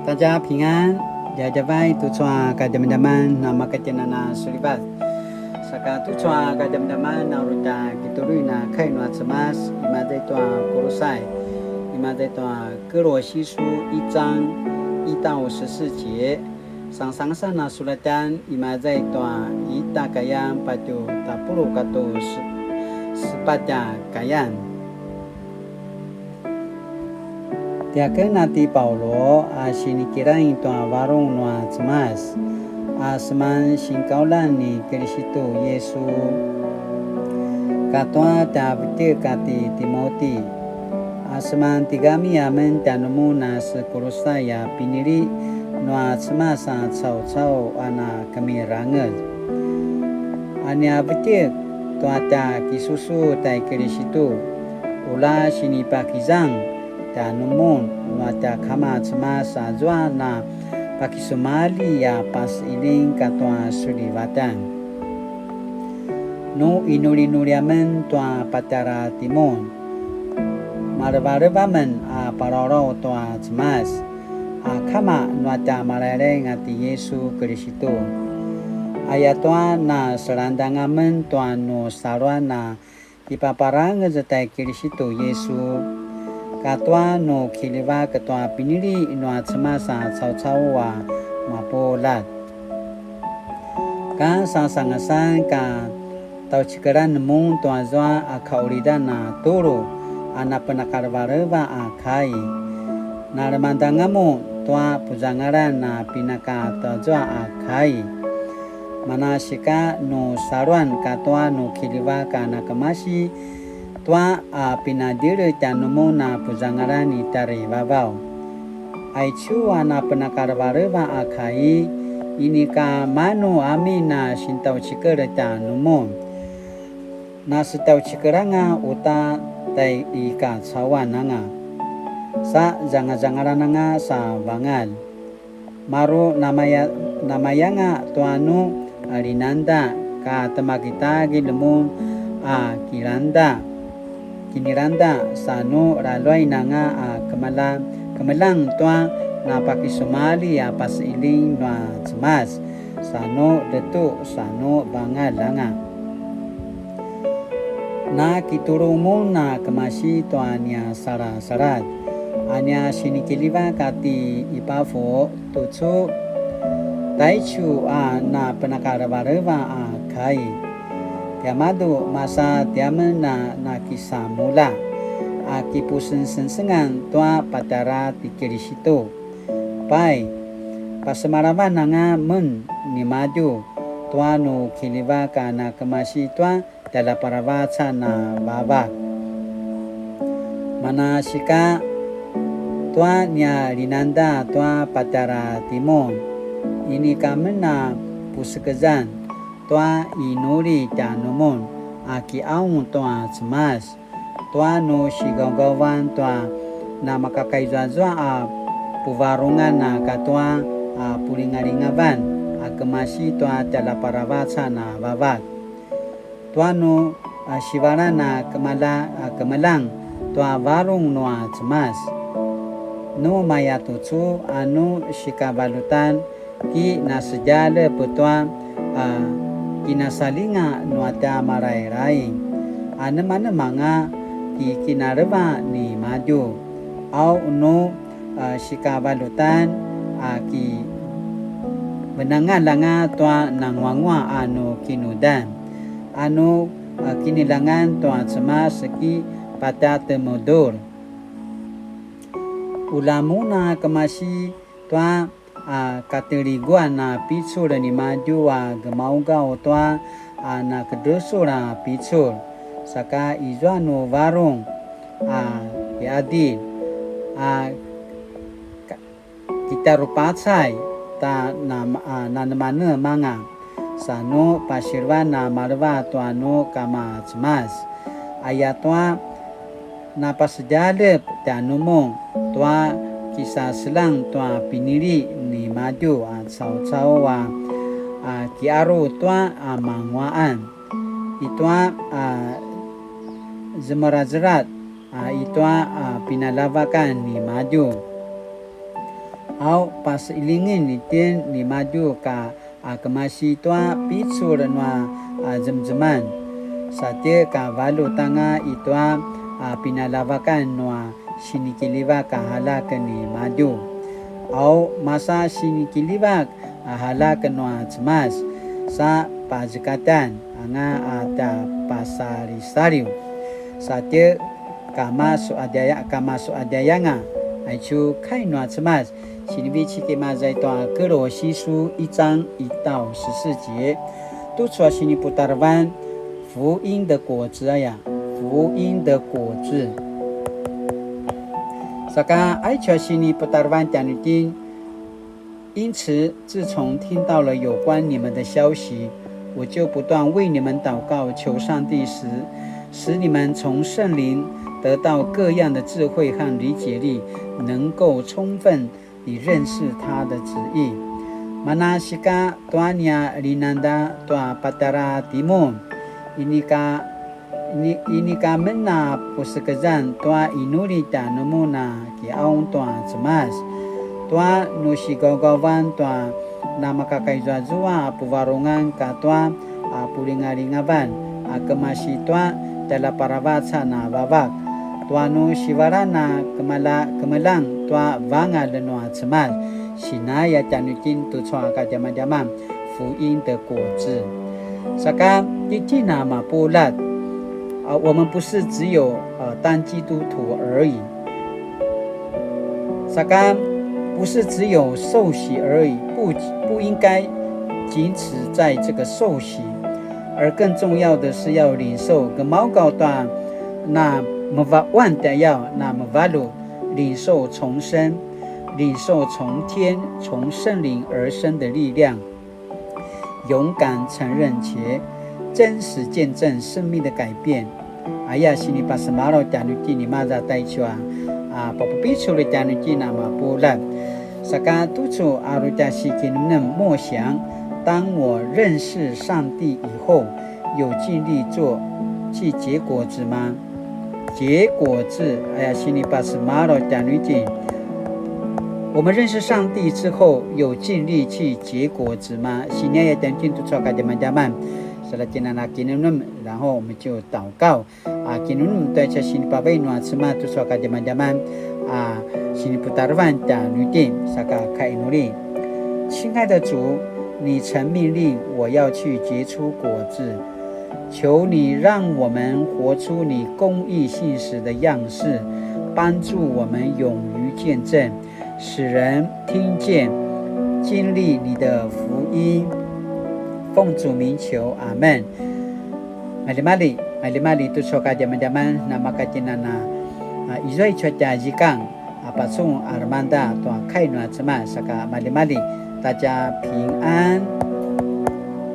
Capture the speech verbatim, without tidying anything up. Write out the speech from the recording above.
大家平安, djavadjavay tucu a kadjamadjaman na makatjenan a sulivat. Saka tucu a kadjamadjaman na uri tja kituluin a kai nua Cemas, imaza i tua Kulusai, imaza i tua 歌罗西书一章一到十四节, sangasangasan a sulatan imaza i tua ita kayan patju tapuluq katua sepatj a kayan. Tiaken a ti Paulu a sinikirain tua varung nua Cemas, a seman sinkauljan ni Kilisitu Yisu, katua tja vetjek a ti Timoti, a seman tigami amen tjanumun a se Kulusai a pinili nua Cemas a caucau a na kemirangez. A nia vetjek tua tja kisusu tai Kilisitu, ula sinipakizang tjanumun nua tja Kama Cemas azua na pakisumalji a pasiling katua sulivatan. Nu inulinuli amen tua patjara timun, malevaleva amen a palawlaw tua Cemas, a Kama nua tja Malailaing a ti Yisu Kilisitu. Ayatua na selangdang amen tua nu saluan a kipaparangez tai Kilisitu Yisu, katua nu kiljivak tua pinili nua Cemas a caucau a mapuljat. Ka sangasangasan ka tjaucikelan mun tua zua a kaulidan a tulu a napenakalevaleva a kai. Na lemangdanga mun tua puzangalan a pinaka tua zua a kai. Manasika nu saluan katua nu kiljivak a nakemasi tua a pinadjele tjanumun a puzangalan i tjarivavaw. Aicu a napenakalevaleva a kai, inika manu amin a sintjaucikel tjanumun. Nasetjaucikelanga uta tai i kacauan anga, sa zangazangalan anga sa vangalj. Maru namaya-, namayanga tua nu linangda ka temakitagilj mun a kilangda, kinilangda sa nu laluainanga a kemela-, kemeljang tua napakisumalji a pasiling nua Cemas, sa nu detu, sa nu vangalj anga. Na kitulu mun a kemasi tua nia salasaladj, a nia sinikiljivak a ti Ipafu tucu, taicu a napenakalevaleva a kai. Tiamadju masa tiamen a nakisamulja a kipusengsengsengan tua patjara ti Kilisitu. Pai, pasemalavan anga men nimadju tua nu kiljivak a nakemasi tua tjaljaparavacan a vavak. Manasika tua nia linangda tua patjara timun, inika men a pusekezan tua inuli tjanumun a kiaung tua Cemas, tua nu sigaugavan tua namakakaizuazua a puvarungan a katua a pulingalingavan a kemasi tua tjaljaparavacan a vavak, tua nu a sivalan a kemala-, a kemeljang tua varung nua Cemas. Nu maya tucu a nu sikavaljutan ki nasedjalep tua a kinasalinga nua tja Malailaing, a nemanemanga ki kinaleva nimadju, au nu a sikavaljutan a ki venangalj anga tua nanguanguaq a nu kinudan, a nu a kineljangan tua Cemas ki patjatemudur. Ulja mun a kemasi tua a kateliguan a picul nimadju a gemaugaw tua a nakedresul a picul, saka izua nu varung a kiadil a ka-, kitarupacay ta na-, a nanemanemanga, sa nu pasilevan a maleva tua nu kama Cemas. Ayatua napasedjalep tjanumun tua kisaseljang tua pinili nimadju a caucau a, a kiaru tua a manguaqan, itua a zemerazerat, a itua a pinaljavakan nimadju. Au, paseilingen itjen nimadju ka a kemasi tua picul nua a zemzeman. Satje ka valjut anga i tua a pinaljavakan nua sinikiljivak a aljak nimadju. Au, masa sinikiljivak a aljak nua Cemas sa pazekatan anga a tja pasalisaliw. Satje kama su adjaya-, kama su adjayanga, aicu kai nua Cemas, sinivecik imaza i tua 歌罗西书一章一到十四节, tucu a siniputarevan, 福音的果子 aya, 福音的果子. Saka aicu a siniputarevan tjanuitjen, 因此，自从听到了有关你们的消息，我就不断为你们祷告，求上帝使，使你们从圣灵得到各样的智慧和理解力，能够充分地认识他的旨意。Manasika tua nia linanda tua patara timun, inika ini, inika men a pusekezan tua inuli tjanumun a kiaung tua Cemas, tua nu sigaugavan tua namakakaizuazua a puvarungan katua a pulingalingavan a kemasi tua tjaljaparavacan a vavak, tua nu sivalan a kemala-, kemeljang tua vangalj nua Cemas, sinaya tjanuitjen tucu a kadjamadjaman, 福音的果子. Saka, titjen a mapuljat, 啊，我们不是只有，呃，当基督徒而已。Saka, 不是只有受洗而已，不，不应该仅止在这个受洗，而更重要的是要领受 gemaugaw tua na mevaquan tjayaw na mevaljut, 领受重生，领受从天，从圣灵而生的力量。 勇敢承认且真实见证生命的改变。Aya sinipasemalaw tjanuitjen imaza taicu a, a, papupicul tjanuitjen a mapuljat. Saka tucu a uri tja sikinemnem 默想, 当我认识上帝以后，有尽力做，去结果子吗？ 结果子, aya sinipasemalaw tjanuitjen. 我们认识上帝之后，有尽力去结果子吗？Sinaya tjanuitjen tucu a kadjamadjaman. Sa la tjen a na kinemnem, 然后我们就祷告. A, kinemnem tua tja sinipavai nua Cemas tucu a kadjamadjaman. A, siniputarevan tjanuitjen, saka kainuli. 亲爱的主，你曾命令我要去结出果子， 求你让我们活出你公义信实的样式，帮助我们勇于见证，使人听见、经历你的福音。奉主名求，阿们。Maljimalji, maljimalji tucu a kadjamadjaman, namakatjinana, a, izua icu a tja zikang, a pacun a lemangeda tua kai nua Cemas, saka maljimalji, 大家平安.